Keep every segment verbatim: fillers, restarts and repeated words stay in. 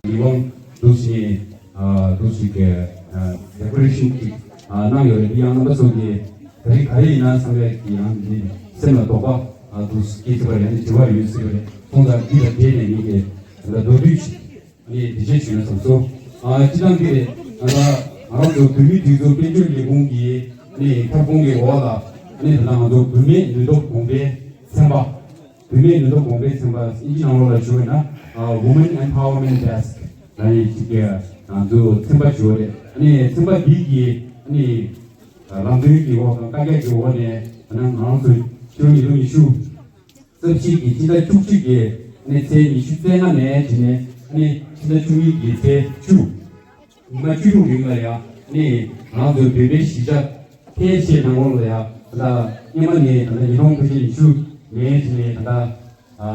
ཡིད་དབང་འདུག་ཅིག་ཨ་འདུག་ཅིག་གི་ཨ་ཌེ་ཀོ་རེ་ཤན་ཅིག་ཨ་གནང་ཡོད་རེད། འདི་ཡང་རྣམ་པ་ཚོ་གིས་ད་རེས་ག་རེ་ཡིན་ན་བསམ་པའི་གི་ཡང་འདི་སེམས་ལ་དོགས་པ་ཨ་འདུག་སྐྱེས་ཐུབ་པ་རེད། ཡང་འདི་དྲི་བ་ཡོད་སྲིད་པ་རེད། ཁོང་ཚོ་འདི་ལ་བལྟས་ནས་ངེད་ཀྱི་ད་མདོར་བསྡུས་ཤིག་ཨ་ནི་འདི་བྱས་ཞུས་ན་བསམ་སོང་། ཨ་སྤྱི་བཏང་འདི་རེད། ད་ང་རང་ཚོ་བོད་མིའི་སྒྲིག་འཛུགས་དཔལ་འབྱོར་ལས་ཁུངས་ཀྱི་ཨ་ནི་ཁྱབ་ཁོངས་ཀྱི་འོག་ལ་ཨ་ནི་ད་ལྟ་ང་ཚོ་བུད་མེད་ནུས་སྟོབས་གོང་འཕེལ་ཚན་པ། བུད་མེད་ནུས་སྟོབས་གོང་འཕེལ་ཚན་པ་ཨིན་ཇི་ནང་ལོགས་ལ་ཞུ་བས་ན་ཨ་Women Empowerment Desk ལབ་ནས་ཅིག་གི་ང་ཚོ་ཚན་པ་ཞུ་བ་རེད། ཨ་ནི་ཚན་པ་འདི་གི་ཨ་ནི་ལམ་སྟོན་གྱི་འོག་དང་བཀའ་རྒྱ་གི་འོག་ནས་ད་ནང་ང་རང་ཚོ་ཕྱི་ལོ་ཉིས་སྟོང་ཉི་ཤུ་རྩ་བཞི་གི་སྤྱི་ཟླ་བཅུ་གཅིག་གི་ཨ་ནི་ཚེས་ཉི་ཤུ་རྩ་ལྔ་ནས་བྱས་ནས་ཨ་ནི་སྤྱི་ཟླ་བཅུ་གཉིས་ཀྱི་ཚེས་བཅུ། ཉི་མ་བཅུ་དྲུག་རིང་ལ་ཡང་ནི་ང་ཚོའི་བོད་པའི་གཞིས་ཆགས་ཕལ་ཆེར་ནང་ལོགས་ལ་ཡང་ད་ལྟ་སྔོན་མ་ནས་ད་ལྟ་ཉིས་སྟོང་ཕལ་ཆེར་ཉི་ཤུ་ནས་བྱས་ནས་ད་ལྟ་ཨ་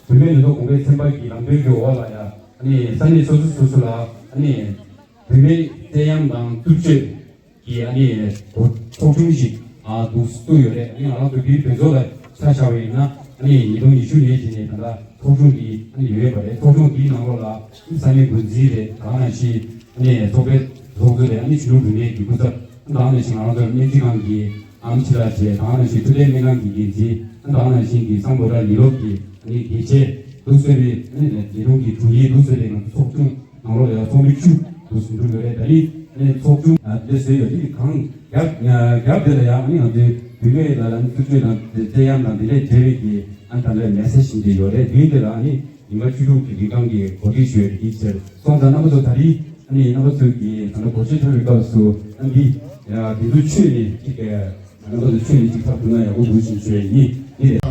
བུད་མེད་ནུས་སྟོབས་གོང་འཕེལ་ཚན་པ་གི་ལམ་སྟོན་གྱི་འོག་ལ་ཡང་ནི་ས་གནས་སོ་སོ་སོ་སོ་ལ་ནི་བུད་མེད་བཙན་གཡེམ་དང་རྩུབ་སྤྱོད་ཀྱི་ཨ་ནི་ཚོགས་ཆུང་ཞིག་ཨ་འདུག་བཙུགས་ཡོད་རེད། ཨ་ནི་ང་རང་ཚོ་འདིའི་བོད་ཚོགས་ལ་ཆ་བཞག་པ་ཡིན་ན་ཨ་ནི་ཉིས་སྟོང་ཉི་ཤུ་ནས་བྱས་ནས་ད་ལྟ་ཚོགས་ཆུང་འདི་ཨ་ནི་ཡོད་པ་རེད། ཚོགས་ཆུང་འདིའི་ནང་ལོགས་ལ་ས་གནས་འགོ་འཛིན་རེད། ད་ག་ནང་བཞིན་ཨ་ནི་ཚོགས་པའི་ཚོགས་གཙོ་རེད། ཨ་ནི་གཞོན་ནུ་རིག་གནས་ཀྱི་སྐུ་ཚབ། ད་ག་ནང་བཞིན་ང་རང་ཚོ་སྨན་རྩིས་ཁང་གི་ཨམ་ཆི་ལགས་བྱས། ད་ག་ནང་བཞིན་འཕྲོད་བསྟེན་སྨན་ཁང་གི་འགན་འཛིན། ད་ག་ནང་བཞིན་གྱི་སམ་བྷོ་ཊ་ལས་སློབ་ཀྱི་ཨ་ནི་དགེ་ཆེ་འདུག་སེ་བའི་ཨ་ནི་ལས་དྲུང་གི་དྲུང་ཡིག་འདུག་སེ་བའི་ང་ཚོ་ཚོགས་ཆུང་ནང་ལོགས་ལ་ཡང་ཚོགས་མི་བཅུ་འདུག་སེ་འགྲོ་ཡོད་རེད། ད་ནི་ཨ་ནི་ཚོགས་ཆུང་ཨ་དེ་བཟོས་ཡོད། དེ་གང་རྒྱབ་རྒྱབ་དེ་ལ་ཡང་ཨ་ནི་ང་ཚོའི་བུད་མེད་ལ་ཨ་ནི་རྩུབ་སྤྱོད་དང་བཙན་གཡེམ་དང་དེ་ལས་བྲལ་བའི་གི་ཨ་ནི་ད་ལྟ་མེ་སེ་ཇི་ཞིག་འདྲ་ཡོད་རེད། དུས་དེ་ལ་ཨ་ནི་ཉི་མ་བཅུ་དྲུག་གི་རིང་ཐང་གི་གོ་སྒྲིག་ཞུ་ཡོད་རེད། དེའི་ཕྱིར་སོང་ཙང་རྣམ་པ་ཚོ་ད་རེས་ ནི་རྣམ་པ་ཚོས་ཀྱིས་ད་ལྟ་སྒོར་གཞས་འཁྲབ་པའི་སྐབས་སུ་ཨ་འདི་ཡ་འདི་ཚོ་ཆོས་ནི་གཅིག་གི་རྣམ་པ་ཚོ་ཆོས་ནི་གཅིག་འཁྲབ་ཐུབ་ན་ཡག་པོ་འདུག་ཅེས་ཞུ་ཡས་ཡིན། འདི་རེད།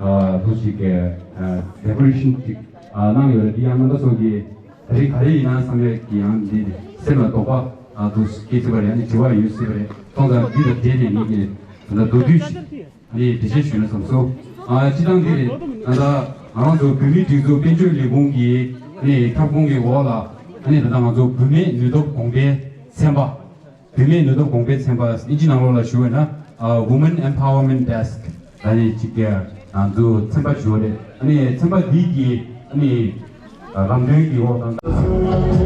ཨ་ཐུགས་ཤིག་གི་ཨ་decoration་ཅིག་ཨ་གནང་ཡོད་རེད། འདི་ཡང་རྣམ་པ་ཚོ་གིས་ད་རེས་ག་རེ་ཡིན་ན་བསམ་ཡས་ཀྱི་ཡང་འདི་སེམས་ལ་དོགས་པ་ཨ་ཐུགས་སྐྱེ་སྲིད་པ་རེད། ཨ་ནི་དྲི་བ་ཡོད་སྲིད་པ་རེད། སོང་ཙང་འདི་དང་འབྲེལ་ནས་ངེད་ཀྱིས་ད་ལྟ་མདོར་བསྡུས་ཤིག་ཨ་ནི་འགྲེལ་བཤད་ཞུས་ན་བསམ་སོང་། ཨ་སྤྱིར་བཏང་འདི་རེད། ད་ལྟ་ང་རང་ཚོ་བོད་མིའི་སྒྲིག་འཛུགས་དཔལ་འབྱོར་ལས་ཁུངས་ཀྱི་ཨ་ནི་ཁྱབ་ཁོངས་ཀྱི་འོག་ལ་ཨ་ནི་ད་ལྟ་ང་ཚོ་བུད་མེད་ནུས་སྟོབས་གོང་འཕེལ་ཚན་པ། བུད་མེད་ནུས་སྟོབས་གོང་འཕེལ་ཚན་པ་ཨིན་ཇི་ནང་ལོགས་ལ་ཞུ་བས་ན་ཨ་Women Empowerment Desk་ལ་ནི་གཅིག་གི་ང་ཚོ་ཚན་པ་ཞུ་བ་རེད། ཨ་ནི་ཚན་པ་འདི་གི་ཨ་ནི་ལམ་སྟོན་གྱི་འོག་དང་།